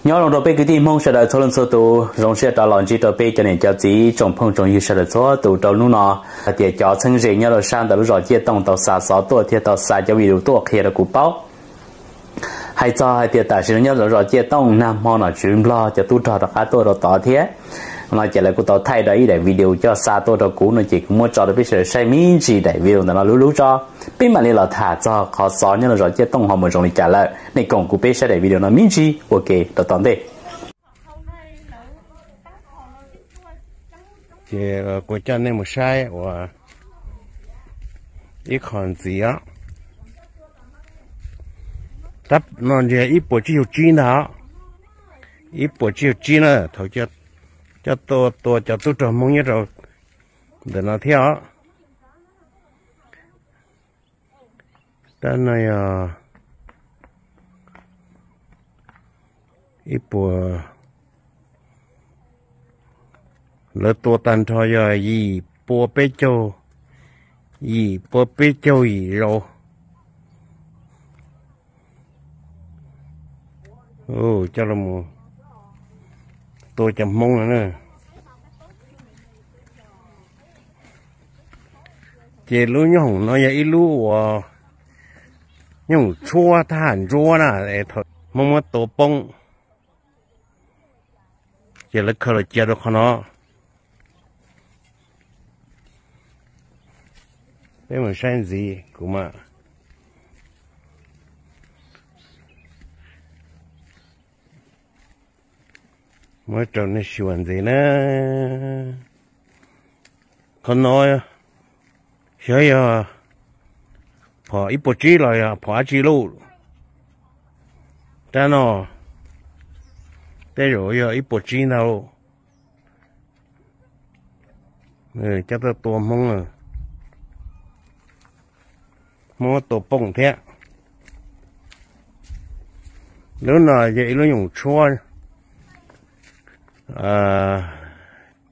Nyob zoo rau peb kwv tij Hmoob sawv daws txhua leej txhua tus, zoo siab rov los ntsib rau peb cov niam cov txiv tsoom phooj tsoom ywg sawv daws txhua tus rau hnub no. Hais tias cov txheeb ze nyob rau sab ntawm lub zos Ciaj Tooj tau xa xov tuaj thiab tau xa cov video tuaj qhia rau kuv paub. Hais txog hais tias tam sim no nyob lub zos Ciaj Tooj nag hmo nom tswv Nplog cov tub rog rov qab tuaj rau tod thiab no ces lawv kuj tau thaij rau ib daim video coj xa tuaj rau kuv no ces kuv muab tso rau peb sawv daws saib me ntsis daim video ntawm no lub lub tso. Peb mam li los tham txog qhov xov nyob lub zos Ciaj Tooj ho mus zoo li cas lawm, nej koom kuv peb saib daim video no me ntsis ua ke rau tom ntej. Ces kuv coj nej mus saib ua ib qho ntxiv os. Tab no ntshe ib puas tsib caug tsib ntag, ib puas tsib caug tsib na, thaum coj tuaj tua cov tub rog Hmoob nyob rau ntawm no thiab os. Tab no yog ib puas, lawv tua tag nrho yog yim pua peb caug, yim pua peb caug yim zaus. Coj los tua cov Hmoob no na. Ces lub nyooj hoom no yog ib lub uas nyooj hoom tshuab thab ham ntsuab na, Hmoob muab tua poob, ces lawv khaws los cia rau qhov no. Peb mus saib ntxiv kuv mam muab rau nej xyuas ntxiv na. Qhov no xyov yog phom ib puas tsib los yog phom dab tsi lauj. Rab no tej zaum yog ib puas tsib ntag. Coj tuaj tua Hmoob, Hmoob tua poob thiab. Lub no yog ib lub nyooj hoom tshuab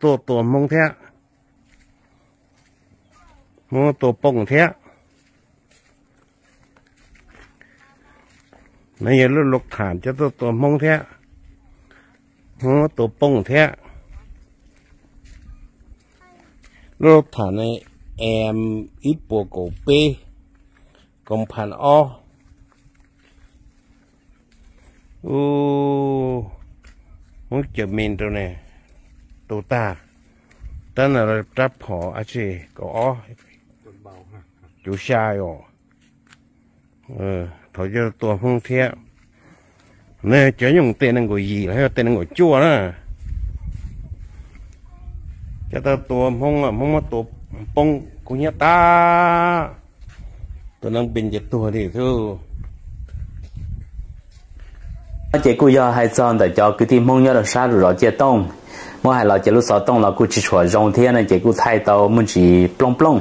tuaj tua Hmoob thiab, Hmoob tua poob thiab. No yog lub lub tham coj tuaj tua Hmoob thiab, Hmoob tua poob thiab. Lub lub tham no M ib puas kaum peb, koom pham ob. Ub, Hmoob cawm me rau ne, tu tag. Tab no rab phom dab tsi kaum ob, cuv xya os. Thaum coj tua Hmoob thiab. Cov nyooj tej nees nkaum yim los yog tej nees nkaum cuaj na. Coj tuaj tua Hmoob, Hmoob muab tua poob kub hnyiab tag. Tus neeg pes ncaws tuag li xwb. No ces kuj yog hais txog ntawm cov kwv tij Hmoob nyob rau sab zos Ciaj Tooj. Muab hais los ces lub xov tooj los kuj tsis tshua zoo thiab no ces kuj thaij tau muaj ntsis plooj plooj.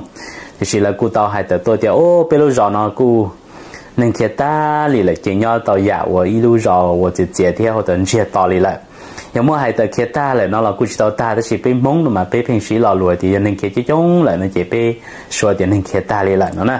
Tiam sis lawv kuj tau hais tawm tuaj tias, o, peb lub zos no kuj neeg khiav tag li lawm ces nyob tau yam uas ib lub zos uas txias txias thiab hauv tawm ntsiag to li lawm. Yog muab hais tawm khiav tag lawm no los kuj tsis tau tag, tab sis peb Hmoob no mas peb pheej siv lo lus tias yog neeg khiav coob coob lawm no ces peb suav tias neeg khiav tag li lawm no na.